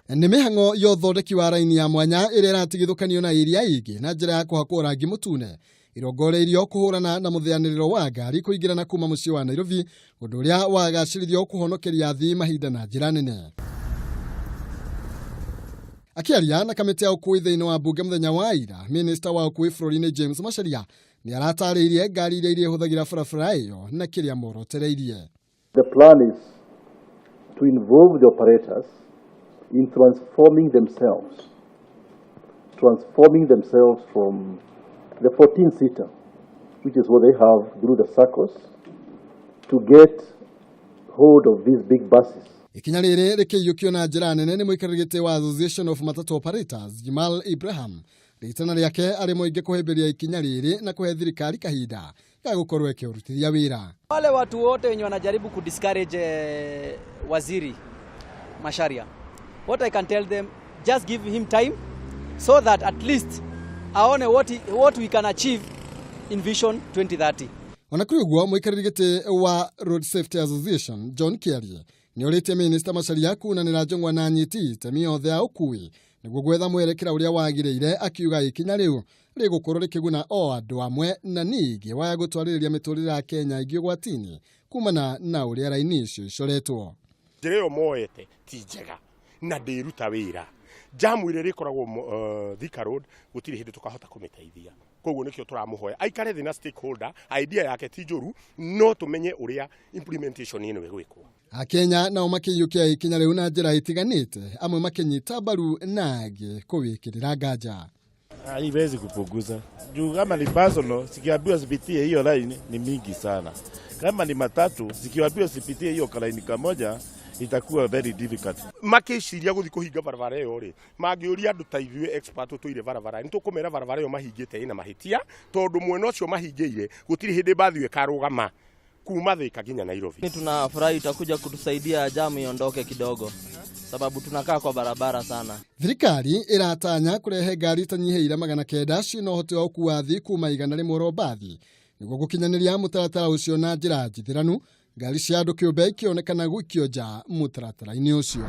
Nĩ mĩhang'o ya ũthondeki wa raini ya mwanya ĩrĩa ĩratigithũkanio na ĩrĩa ĩngĩ na njĩra ya kũhakwo rangi mũtune irongoreirio kũhũrana na mũthĩanĩrĩro wa ngari kũingĩrana kuma mũciĩ wa Nairobi, ũndũ ũrĩa wagacĩrithio kũhonokeria athii mahinda na njĩra nene. Akĩaria na kamĩtĩ ya ũkui thĩinĩ wa mbunge mũthenya wa ira, minista wa ũkui bũrũri-inĩ James Macharia nĩ aratarĩirie ngari iria irĩhũthagĩra barabara ĩyo na kĩrĩa morotereirie. The plan is to involve the operators in transforming themselves from the 14-seater, which is what they have through the SACCOs, to get hold of these big buses. Ikinya rĩrĩ rĩkĩiyũkio na njĩra nene nĩ mũikarĩri gĩtĩ wa Association of Matatu Operators Jamal Ibrahim, rĩtana rĩake arĩ mũingĩ kũhĩmbĩria ikinya rĩrĩ na kũhe thirikari kahinda ga gũkorwo ĩkĩrutithia wĩra. Wale watu wote wenye wanajaribu kudiscourage waziri Macharia, what I can tell them, just give him time so that at least aone what we can achieve in Vision 2030. Ona kũrĩ ũguo, mũikarĩri gĩtĩ wa Road Safety Association John Kiarie nĩ orĩtie minista Macharia kunanĩra njũng'wa na anyiti itemi othe a ũkui nĩguo gwetha mwerekera ũrĩa wagĩrĩire, akiuga ikinya rĩu rĩgũkorwo rĩkĩguna o andũ amwe na ningĩ waya gũtwarĩrĩria mĩtũrĩre ya Kenya ĩngĩ ũgwati-inĩ kumana na ũrĩa raini icio icoretwo. Njĩra ĩyo moete ti njega na ndĩruta wĩra. Jamu ĩrĩa ĩrĩkoragwo Thika Road gũtirĩ hĩndĩ tũkahota kũmĩteithia. Koguo nĩkĩo tũramũhoya aikare thĩ na stakeholder. Idea yake ti njũru, no tũmenye ũrĩa implementation ĩno ĩgwĩkwo. Akenya nao makĩiyũkia ikinya rĩu na njĩra itiganĩte, amwe makĩnyita mbaru na angĩ kũwĩkĩrĩra nganja. Haiwezi kupunguza juu kama ni personal, zikiambiwa zipitie hiyo line ni mingi sana. Kama ni matatu, zikiambiwa zipitie hiyo kalaini kamoja, itakuwa very difficult. Makĩciria gũthiĩ kũhinga barabara ĩyo rĩ, mangĩũria andũ ta ithuĩ expert tũtũire barabara, nĩ tũkũmera barabara ĩyo mahingĩte ĩna mahĩtia, tondũ mwena ũcio mahingĩire gũtirĩ hĩndĩ mbathi ĩyo ĩkarũgama kuma Thika nginya Nairobi. Tunafurahi itakuja kutusaidia jamu iondoke kidogo, sababu tunakaa kwa barabara sana. Thirikari ĩratanya kũrehe ngari itanyihĩire 900 ciĩna ũhoti wa gũkua athii kuma 100 oro mbathi nĩguo gũkinyanĩria mũtaratara ũcio na njĩra njithĩranu, ngari cia andũ kĩũmbe ikĩonekana gũikio nja mũtaratara-inĩ ũcio.